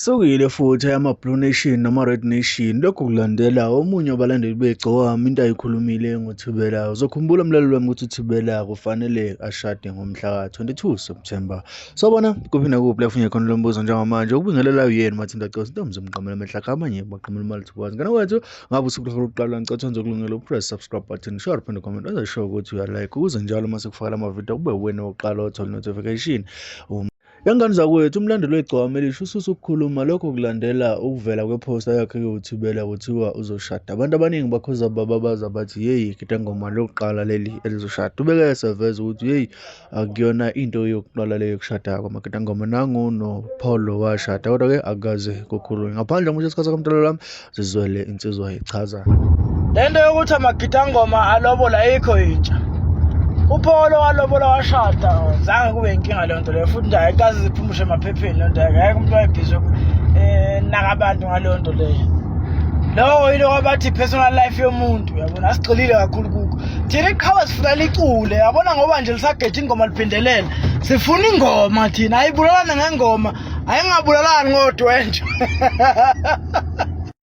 Sukile futhi ama-Blue Nation nama-Red Nation. Lokhu kulandela omunye wabalandeli begcokama into ayikhulumile ngoThibela. Uzokhumbula mlaleli wami ukuthi uThibela kufanele ashade ngomhla ka-22 September. Sawubona kuphi nakuphi la kufunye khona lo mbuzo njengamanje. Ukubingelela uyena Mathinta Cosi ntombi zomqamela amehlakha abanye baqhamela imali thukwazi. Ngane kwethu ngabe usuku lwakho lokuqala ngicela wenze ukulungela upress subscribe button, share phinde comment uzasho ukuthi uyalike ukuze njalo uma sekufakela amavidiyo kube wena wokuqala othola notification. Yangane zakwethu, umlandeli wegcokama elisha ususa ukukhuluma lokho kulandela ukuvela kwephosta yakhe yokuthibela kuthiwa uzoshada. Abantu abaningi bakhuza bababaza bathi yeyi gidangoma lokuqala leli elizoshada. Ubeke eseveza ukuthi yeyi akuyona into yokuqala leyo yokushada kwamagidangoma nangu noPaul washada kodwa-ke akukaze kukhulunywe. Ngaphandle ngisho isikhathi sakamntwana lami zizwele insizwa ichaza. Le nto yokuthi amagidangoma alobola ayikho intsha. UPaul walobola washada zange kube inkinga leyo nto leyo futhi nje ayikaze ziphumushe emaphepheni leyo nto akekho umuntu wayebhizi naka abantu ngaleyo nto leyo. Lowo yilo abathi personal life yomuntu uyabona asigxilile kakhulu kukho. Thina iqhawe sifuna licule yabona ngoba nje lisageja ingoma liphindelela. Sifuna ingoma thina ayibulalane ngengoma ayingabulalani ngodwendwe.